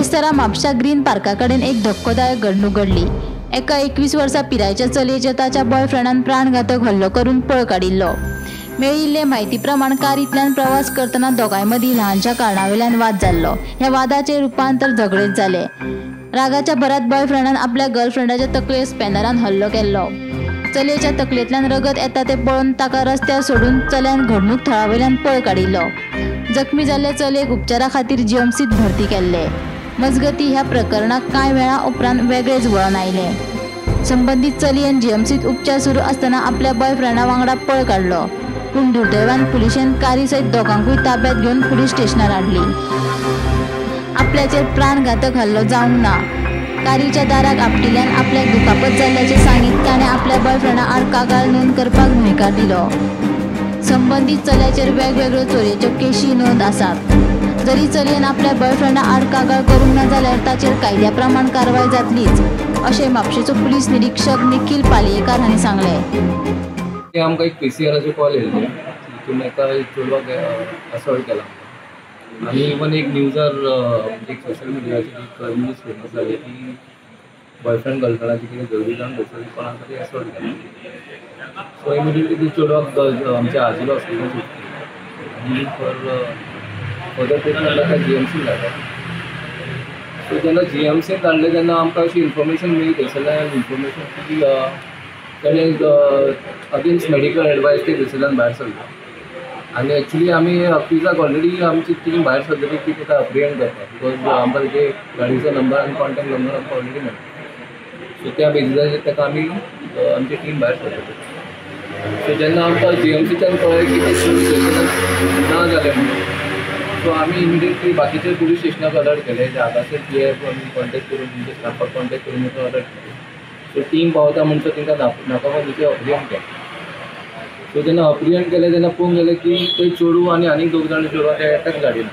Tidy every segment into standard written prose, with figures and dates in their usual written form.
बिरेस्तारा म्हापशा ग्रीन पार्का कडेन एक धक्कोदायक घडणूक घडली. एका 21 वर्सां पिरायेच्या चलयेचेर ताच्या बॉयफ्रेंडान प्राणघातक हल्लो करून पळ काडिल्लो. मेळिल्ले म्हायती प्रमाण कारींतल्यान प्रवास करतना दोगांय मदीं ल्हानशा कारणावेल्यान वाद जाल्लो. ह्या वादाचें रुपांतर झगडेंत जालें. रागाच्या भरात बॉयफ्रेंडान आपल्या गर्लफ्रेंडाच्या तकलेर स्पॅनरान हल्लो केल्लो. चलयेच्या तकलेंतल्यान रगत येता तें पळोवन ताका रस्त्यार सोडून चल्यान घडणूक थळावेल्यान पळ काडिल्लो. जखमी जाल्ले चलयेक उपचारा खातीर जीएमसीत भरती केल्ले. मजगती ह्या प्रकरणाक कांय वेळा उपरांत वेगळेच वळण आयलें. संबंदीत चलयेन जीएमसीत उपचार सुरू आसतना आपल्या बॉयफ्रेंडा वांगडा पळ काडलो. पूण दुर्दैवान पुलिशेन कारी सयत दोगांकूय ताब्यात घेवन पुलीस स्टेशनार हाडली. आपल्याचेर प्राणघातक हल्लो जावंक ना, कारीच्या दाराक आपटिल्ल्यान आपल्याक दुखापत जाल्ल्याचें सांगीत ताणें आपल्या बॉयफ्रेंडा आड कागाळ नोंद करपाक न्हयकार दिलो. संबंदीत चल्याचेर वेगवेगळ्यो चोरयेच्यो केशी नोंद आसात. जरी चलयेन आपल्या बॉयफ्रेंडा आड कागाळ करूंक ना जाल्यार ताचेर कायद्या प्रमाण कारवाय जातलीच, अशें म्हापशेचो पुलीस निरीक्षक निखील पालयेकार हांणी सांगलें. आमकां एक पीसीआराचो कॉल येयल्लो, तितून एका चेडवाक असॉल्ट केला आनी इवन एक न्यूजार एक सोशल मिडियाचेर एक न्यूज फेमस जाली की बॉयफ्रेंड गर्लफ्रेंडाची कितें झगडी जावन थंयसर कोणाक तरी असॉल्ट केला. सो इमिडिएटली ती चेडवाक आमच्या आजिलो हॉस्पिटल सुटली आनी फॉर फर्दर ट्रिटमेंट ताका जीएमसीन धाडलो. सो जेन्ना जीएमसीन धाडलें तेन्ना आमकां अशी इन्फॉर्मेशन मेळ्ळी थंयसरल्यान इन्फॉर्मेशन की ताणें अगेन्स्ट मेडिकल एडवायस ते थंयसरल्यान भायर सरलो. आनी एक्चुली आमी अक्युजाक ऑलरेडी आमची टीम भायर सरलेली की ताका अप्रिहेंड करता, because आमकां तेजे गाडयेचो नंबर आनी कॉन्टेक्ट नंबर आमकां ऑलरेडी मेळटा. सो त्या बेजिसाचेर ताका आमी आमची टीम भायर सरलेली. सो जेन्ना आमकां जीएमसीच्यान कळ्ळें की ते स्टेशनाक ना जालें म्हणून, सो आमी इमिडिएटली बाकीचे पुलीस स्टेशनाक अलर्ट केले. जे हांगासर पी एफ आमी कॉन्टेक्ट करून तेंच्या स्टाफाक कॉन्टेक्ट करून तांकां अलर्ट केले. सो टीम पावता म्हणसर तांकां नाकाबंदीचें अप्रिहेंड केलें. सो जेन्ना अप्रिहेंड केलें तेन्ना पळोवंक गेलें की ते चेडूं आनी आनीक दोग जाण चेडवां ते एकाच गाडयेन.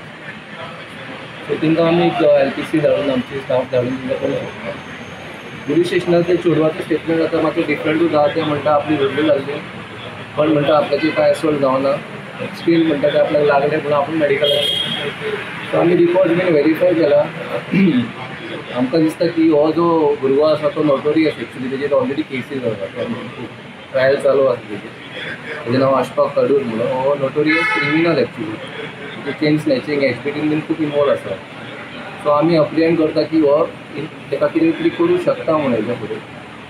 सो तांकां आमी एक एलपीसी धाडून आमची स्टाफ धाडून तांकां पळोवंक शकता. पुलीस स्टेशनार ते चेडवाचें स्टेटमेंट आतां मातशें डिफरंटूच आसा. तें म्हणटा आपली झगडी जाल्ली, पण म्हणटा आपल्याचेर कांय असॉल्ट जावना, स्टील म्हणटा ते आपल्याक लागलें पूण आपूण मेडिकलाक. सो आमी रिपोर्ट बीन वेरीफाय केला. आमकां दिसता की हो जो भुरगो आसा तो नोटोरियस एक्चुली, तेजेर ऑलरेडी केसीस आसा, ट्रायल चालू आसा तेजेर. तेजें नांव अशफाक कडूर म्हणून. हो नोटोरियस क्रिमिनल एक्चुली, तेजे चेन स्नॅचिंग एचपीटीन बीन खूब इनवॉल्व आसा. सो आमी अप्रिहेंड करता की हो ताका कितें तरी करूं शकता म्हणून हेच्या फुडें.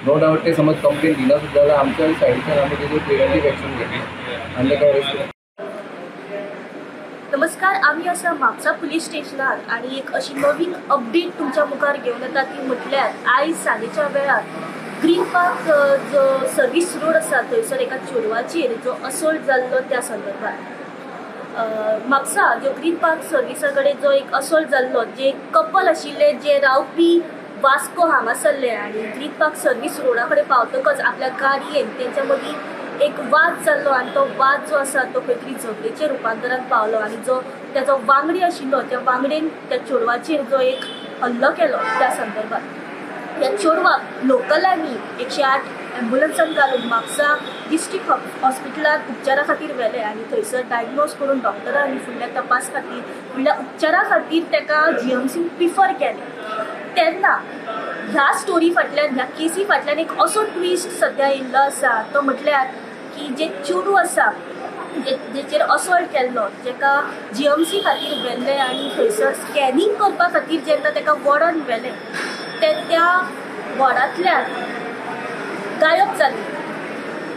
नो डावट ते समज कंप्लेन दिना सुद्दां जाल्यार आमच्या सायडीच्यान आमी तेजेर प्रिवेंटीव एक्शन घेतली आनी ताका अरेस्ट करता. नमस्कार, आमी आसा म्हापसा पुलीस स्टेशनार आनी एक अशी नवीन अपडेट तुमच्या मुखार घेवन येता ती म्हटल्यार आयज सांजेच्या वेळार ग्रीन पार्क जो सर्वीस रोड आसा थंयसर एका चेडवाचेर जो असॉल्ट जाल्लो त्या संदर्भात म्हापसा जो ग्रीन पार्क सर्विसा कडेन जो एक असॉल्ट जाल्लो, जे कपल आशिल्ले जे रावपी वास्को हांगासरले आनी ग्रीन पार्क सर्वीस रोडा कडेन पावतकच आपल्या गाडयेन तेंच्या मदीं एक वाद जाल्लो आनी तो वाद जो आसा तो खंय तरी झगडेच्या रुपांतरान पावलो आनी जो तेजो वांगडी आशिल्लो त्या वांगडेन त्या चेडवाचेर जो एक हल्लो केलो त्या संदर्भात ह्या चेडवाक लोकलांनी 108 एम्बुलन्सान घालून म्हापसा डिस्ट्रिक्ट हॉस्पिटलांत उपचारा खातीर व्हेलें आनी थंयसर डायग्नोज करून डॉक्टरांनी फुडल्या तपास खातीर फुडल्या उपचारा खातीर ताका जीएमसीन प्रिफर केलें. तेन्ना ह्या स्टोरी फाटल्यान ह्या केसी फाटल्यान एक असो ट्विस्ट सद्या येयल्लो आसा तो म्हटल्यार की जे चेडूं आसा जेचेर असॉल्ट केल्लो जेका जीएमसी खातीर व्हेल्लें आनी थंयसर स्कॅनिंग करपा खातीर जेन्ना ताका वॉर्डान व्हेलें ते त्या वॉर्डांतल्यान गायब जालें.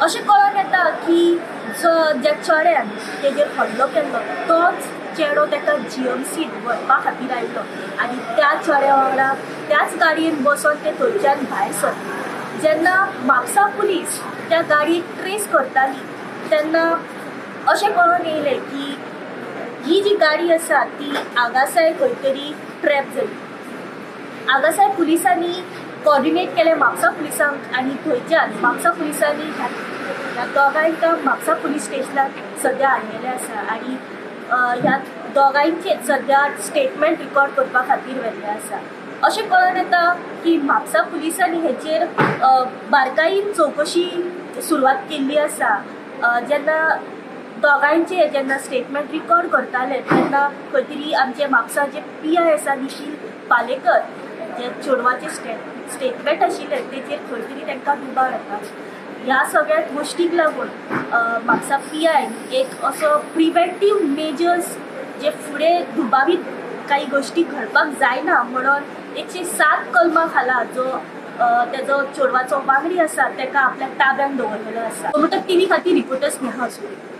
अशें कळोन येता की जो ज्या चेड्यान तेजेर हल्लो केल्लो तोच चेडो ताका जीएमसीत व्हरपा खातीर आयलो आनी त्या चेड्या वांगडा त्याच गाडयेन बसोन ते थंयच्यान भायर सरले. जेन्ना म्हापसा पुलीस त्या गाडयेक ट्रेस करताली तेन्ना अशें कळोन येयलें की ही जी गाडी आसा ती आगासाय खंय तरी ट्रॅप जाली. आगासाय पुलिसांनी कॉर्डिनेट केलें म्हापसा पुलिसांक आनी थंयच्यान म्हापसा पुलिसांनी ह्या दोगांयका म्हापसा पुलीस स्टेशनार सद्या हाडलेलें आसा आनी ह्या दोगांयचेर सद्या स्टेटमेंट रिकॉर्ड करपा खातीर व्हेल्लें आसा. अशें कळोन येता की म्हापसा पुलिसांनी हेचेर बारकायेन चवकशी सुरवात केल्ली आसा. जेन्ना दोगांयचे जेन्ना स्टेटमेंट रिकॉर्ड करताले तेन्ना खंय तरी आमचे म्हापसा जे PI आसा निखील पालेकर, जे चेडवाचे स्टेटमेंट आशिल्ले तेचेर खंय तरी तांकां दुबाव येता. ह्या सगळ्या गोश्टीक लागून म्हापसा PI एक असो प्रिवेंटीव मेजर्स जे फुडें दुबावीत काही गोश्टी घडपाक जायना म्हणून 107 कलमा खाला जो तेजो चेडवाचो वांगडी आसा ताका आपल्या ताब्यान दवरलेलो आसा. गोमंतक टीव्ही खातीर रिपोर्टर स्नेहा असुरी.